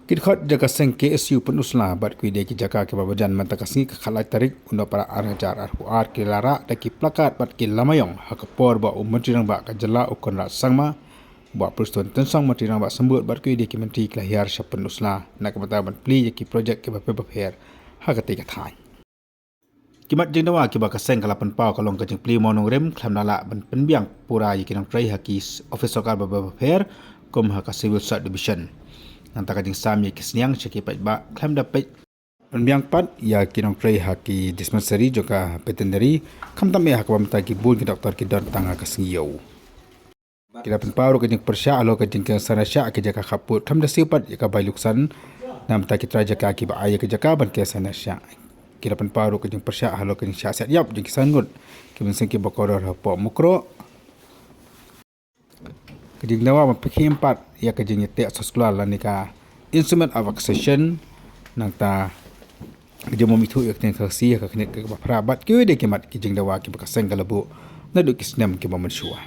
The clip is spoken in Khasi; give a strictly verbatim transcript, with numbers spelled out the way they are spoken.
Ki dkhot jong ka seng K S U Pynursla bad kiwei de ki jaka kiba marjan mynta ka sngi ka khatlai tarik u Nohprah ar hajar arphew ar ki la rah da ki plakat bad ki lama ïong ha ka por ba u Myntri Rangbah ka jylla u Conrad Sangma, Bah Prestone Tynsong Myntri Rangbah Symbud bad kiwei de ki myntri ki la hiar sha Pynursla na ka bynta ban plie ïa ki projek kiba pher bapher ha katei ka thaiñ. Ki mat jingdawa kiba ka seng ka la pynpaw ka long ka jingplie mawnongrim khlem da lah ban pynbiang pura ïa ki nongtrei ha ki s-, office sorkar ba pher bapher kum ha ka Civil Sub Division. Nangta ka jingsam ïa ki sniang sha ki paidbah khlem da peit pynbiang pat ïa ki nongtrei ha ki dispensary jong ka veterinary, khamtam eh ha kaba mynta ki bun ki doktor ki don tang ha ka sngi ïew. Ki la pynpaw ruh ka jingpyrshah halor ka jingker sanrashah ki jaka khappud khlem da siew pat ïa ka bai luksan na bynta ki trai jaka kiba ai ïa ka jaka ban ker sanrashah. Ki la pynpaw ruh ka jingpyrshah halor ka jingshah siat ïap jong ki san ngut ki mynsiem kiba kordor hapoh Mukroh. Ka jingdawa ban pynkhih pat ïa ka jingïateh soskular lane ka instrument of accession, nangta ka jingbym ithuh ïa ka ktien Khasi ha ka kynit kaba phra bad kiwei de ki mat ki jingdawa kiba ka seng ka la buh naduh ki snem kiba mynshuwa.